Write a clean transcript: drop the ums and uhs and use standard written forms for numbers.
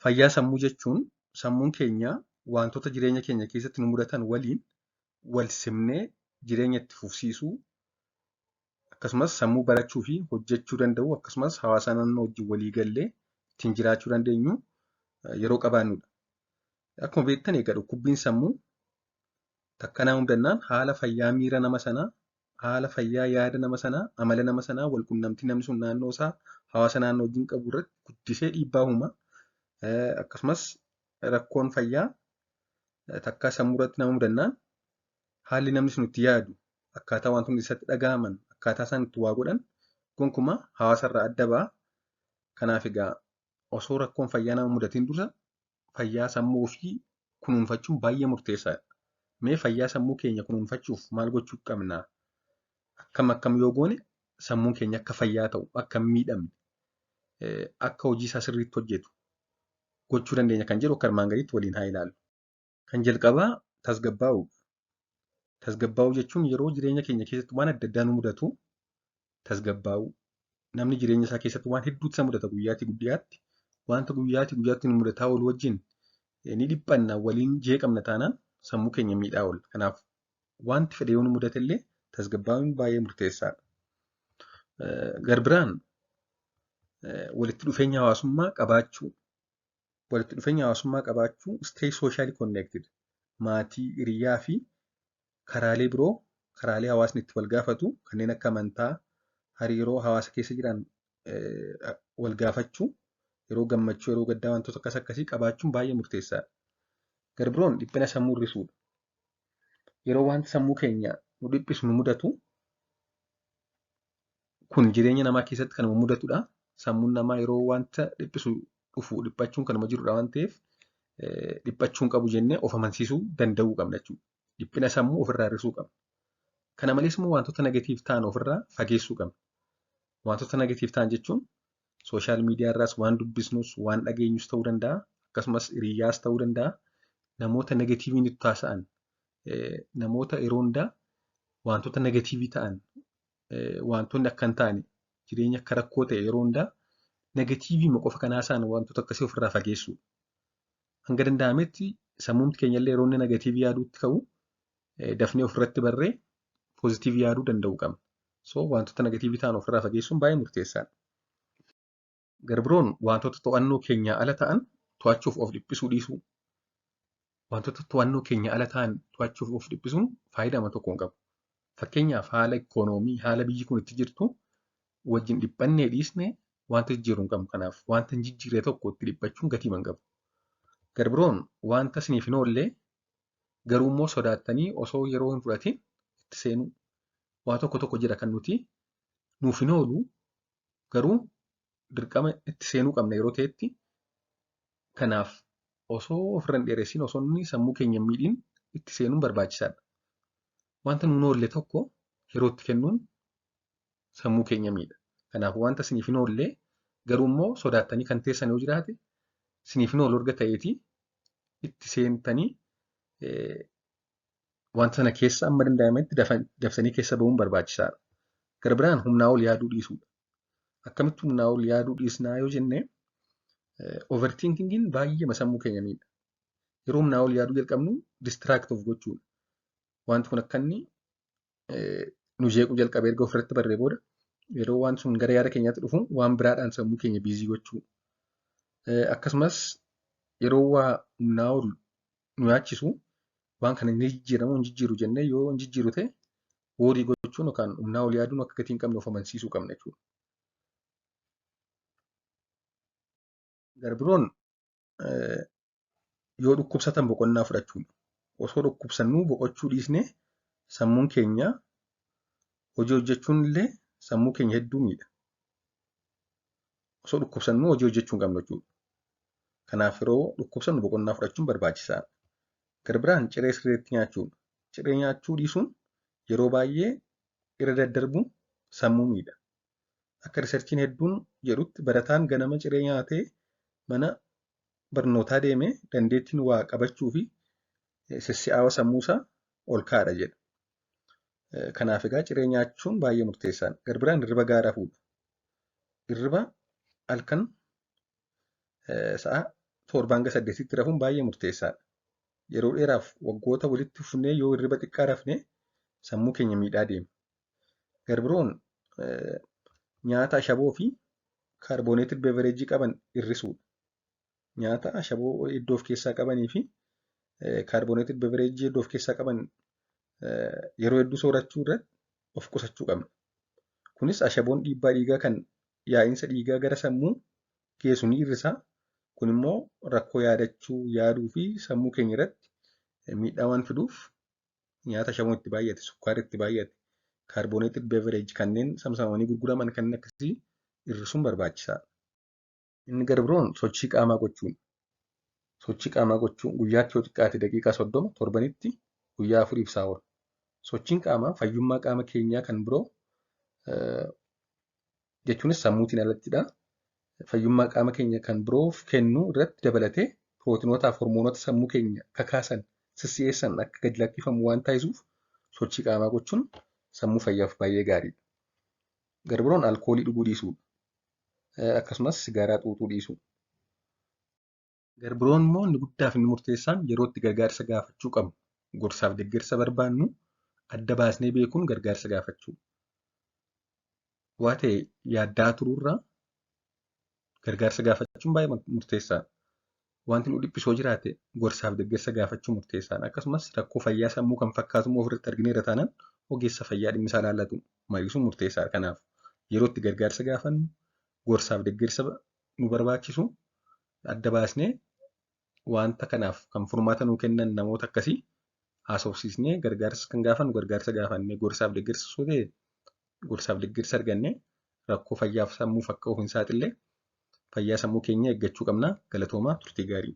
Fayyaa sammuu jechuun sammuun keenya wantoota jireenya keenya keessatti nu mudatan waliin wal simnee jireenya itti fufsiisuu akkasumas sammuu barachuu fi hojjechuu danda'u akkasumas hawaasa naannoo wajjin walii gallee ittiin jiraachuu dandeenyu yeroo qabaannudha. Akkuma beektan egaa dhukkubbiin sammuu takka nama mudannaan haala fayyaa miira nama sanaa, haala fayyaa yaada nama sanaa, amala nama sanaa, wal quunnamtii namni sun naannoo isaa hawaasa naannoo wajjin qabu irratti guddisee dhiibbaa uuma. Akkasumas rakkoon fayyaa takka sammuu irratti nama mudannaan haalli namni sun itti yaadu, akkaataa wantoonni isatti dhaga'aman, akkaataa isaan itti waa godhan gonkumaa hawaasarraa adda ba'a. Kanaaf egaa osoo rakkoon fayyaa nama mudatiin dura fayyaa sammuu ofii kunuunfachuun baay'ee murteessaadha. Mee fayyaa sammuu keenya kunuunfachuuf maal gochuu qabna? Akkam akkam yoo goone sammuun keenya akka fayyaa ta'u, akka hin miidhamne, akka hojii isaa sirriitti hojjetu gochuu dandeenya kan jedhu akka armaan gadiitti waliin haa ilaallu. Kan jalqabaa tasgabbaa'uudha. Tasgabbaa'uu jechuun yeroo jireenya keenya keessatti waan adda addaa nu mudatu tasgabbaa'uu. Namni jireenya isaa keessatti waan hedduutu isa mudata guyyaatii guyyaatti. Wanta guyyaatii guyyaatti nu mudataa oolu wajjin ni dhiphanna waliin jeeqamna taanaan sammuu keenya miidhaa oolla. Kanaaf wanti fedhe yoo nu mudate illee tasgabbaa'uun baay'ee murteessaadha. Garbiraan walitti dhufeenya hawaasummaa qabaachuu. Walitti dhufeenya hawaasummaa qabaachuu stay socially connected. Maatii, hiriyaa fi karaalee biroo karaalee hawaasni itti wal gaafatu kanneen akka amantaa, hariiroo hawaasa keessa jiran wal gaafachuu, yeroo gammachuu, yeroo gaddaa wantoota akkas akkasii qabaachuun baay'ee murteessaadha. Garbiroon dhiphina sammuu hir'isuudha. Yeroo wanti sammuu keenya nu dhiphisu nu mudatu kun jireenya namaa keessatti kanuma mudatudha. Sammuun namaa yeroo wanta dhiphisu dhufu dhiphachuun kanuma jirudha waan ta'eef dhiphachuu hin qabu jennee of amansiisuu danda'uu qabna jechuudha. Dhiphina sammuu ofirraa hir'isuu qabna. Kana malees immoo wantoota negative ta'an ofirraa fageessuu qabna. Wantoota negative ta'an jechuun social media irraas waan dubbisnus waan dhageenyus ta'uu danda'a. Akkasumas hiriyyaas ta'uu danda'a. Namoota negative nutti haasa'an, namoota yeroo hundaa wantoota negative ta'an, wantoonni akka hin taane jireenya akka rakkoo ta'e yeroo hundaa negative qofa kan haasa'an wantoota akkasii ofirraa fageessuudha. Hanga danda'ametti sammuun keenya illee yeroo inni negative yaaduutti ka'u dafnee ofirratti barree positive yaaduu danda'uu qabna. So wantoota negative ta'an ofirraa fageessuun baay'ee murteessaadha. Garbiroon wantoota to'annoo keenyaa ala ta'an to'achuuf of dhiphisuu dhiisuu. Wantoota to'annoo keenya ala ta'an to'achuuf of dhiphisuun faayidaa tokko hin qabu. Fakkeenyaaf haala ikoonoomii, haala biyyi kun itti jirtu wajjin dhiphannee dhiisnee wanta jijjiirru hin qabnu. Kanaaf wanta hin jijjiirre tokko itti dhiphachuun gatii hin qabu. Garbiroon wanta isiniif hin oolle garuu immoo sodaattanii osoo yeroo hin fudhatin itti seenuu. Waa tokko tokko jira kan nuti nuuf hin oolu garuu dirqama itti seenuu qabna yeroo ta'etti. Kanaaf osoo ofirra hin dheeressin osoo inni sammuu keenya hin miidhin itti seenuun barbaachisaadha. Wanta nuun oolle tokko yeroo itti kennuun sammuu keenya miidha. Kanaaf wanta isiniif hin oolle garuu immoo sodaattanii kan teessan yoo jiraate isiniif hin oolu erga ta'eeti itti seentanii wanta sana keessa amma danda'ametti daftanii keessa ba'uun barbaachisaadha. Gara biraan humnaa ol yaaduu dhiisuudha. Akkamitti humnaa ol yaaduu dhiisnaa yoo jenne overthinkingiin baay'ee sammuu keenya miidha. Yeroo humnaa ol yaaduu jalqabnu distract of gochuudha. Wanti kun akka inni nu jeequu jalqabee erga ofirratti barree booda yeroo wanti sun gara yaada keenyaatti dhufu waan biraadhaan sammuu keenya busy gochuu. Akkasumas yeroo waa humnaa ol nu yaachisu waan kana ni jijjiiramu hin jijjiiru jennee yoo hin jijjiiru ta'e worry gochuun yookaan humnaa ol yaaduun akka gatii hin qabne of amansiisuu qabna jechuudha. Garbiroon yoo dhukkubsatan boqonnaa fudhachuudha. Osoo dhukkubsannuu boqochuu dhiisnee sammuun keenya hojii hojjechuun illee sammuu keenya hedduu miidha. Osoo dhukkubsannuu hojii hojjechuu hin qabnu jechuudha. Kanaaf yeroo dhukkubsannu boqonnaa fudhachuun barbaachisaadha. Garbiraan ciree sirriitti nyaachuudha. Ciree nyaachuu dhiisuun yeroo baay'ee irra daddarbuun sammuu miidha. Akka riisarchiin hedduun jedhutti barataan ganama ciree nyaatee mana barnootaa deeme dandeettiin waa qabachuu fi sissi'aawa sammuusaa ol kaa'adha jedha. Kanaaf egaa ciree nyaachuun baay'ee murteessaadha. Garbiraan hirriba gaarii rafuudha. Hirriba halkan sa'a 7 hanga 8tti rafuun baay'ee murteessaadha. Yeroo dheeraaf waggoota walitti fufnee yoo hirriba xiqqaa rafne sammuu keenya miidhaa deema. Garbiroon nyaata ashaboo fi carbonated beverage qaban hir'isuudha. Nyaata ashaboo hedduu of keessaa qabanii fi carbonated beverage hedduu of keessaa qaban yeroo hedduu soorachuu irratti of qusachuu qabna. Kunis ashaboon dhiibbaa dhiigaa kan yaa'insa dhiigaa gara sammuu geessu ni hir'isa. Kun immoo rakkoo yaadachuu, yaaduu fi sammuu keenya irratti miidhaa waan fiduuf nyaata ashaboon itti baay'ate, sukkaarri itti baay'ate, carbonated beverage kanneen saamsamanii gurguraman kanneen akkasii hir'isuun barbaachisaadha. Inni gara biroon sochii qaamaa gochuudha. Sochii qaamaa gochuun guyyaatti yoo xiqqaate daqiiqaa 30, torbanitti guyyaa 4 isaa ol. Sochiin qaamaa fayyummaa qaama keenyaa kan biroo, jechuunis sammuutiin alattidha. Fayyummaa qaama keenya kan biroof kennu irratti dabalatee pirootinootaaf hormoonota sammuu keenya kakaasan, sissi'eessan akka gadi lakkifamu waan taasisuuf sochii qaamaa gochuun sammuu fayyaaf baay'ee gaariidha. Gara biroon alkoolii dhuguu dhiisuudha. Akkasumas sigaaraa xuuxuu dhiisuu. Gara biroon immoo inni guddaa fi inni murteessaan yeroo itti gargaarsa gaafachuu qabnu, gorsaaf deeggarsa barbaannu adda baasnee beekuun gargaarsa gaafachuu. Waa ta'e yaaddaa turuurraa gargaarsa gaafachuun baay'ee murteessaadha. Wanti nu dhiphisoo jiraate gorsaaf deeggarsa gaafachuun murteessaadha. Akkasumas rakkoo fayyaa sammuu kan fakkaatu immoo ofirratti argineerra taanaan ogeessa fayyaa dhimmi isaa ilaallatu mariisuun murteessaadha. Kanaaf yeroo itti gargaarsa gaafannu, gorsaaf deeggarsa nu barbaachisu adda baasnee wanta kanaaf kan furmaata nuu kennan namoota akkasii haasofsiisnee, gargaarsa kan gaafannu gargaarsa gaafannee, gorsaaf deeggarsa osoo ta'e gorsaaf deeggarsa argannee rakkoo fayyaaf sammuuf akka of hin saaxille fayyaa sammuu keenyaa eeggachuu qabna. Galatoomaa, turtii gaarii.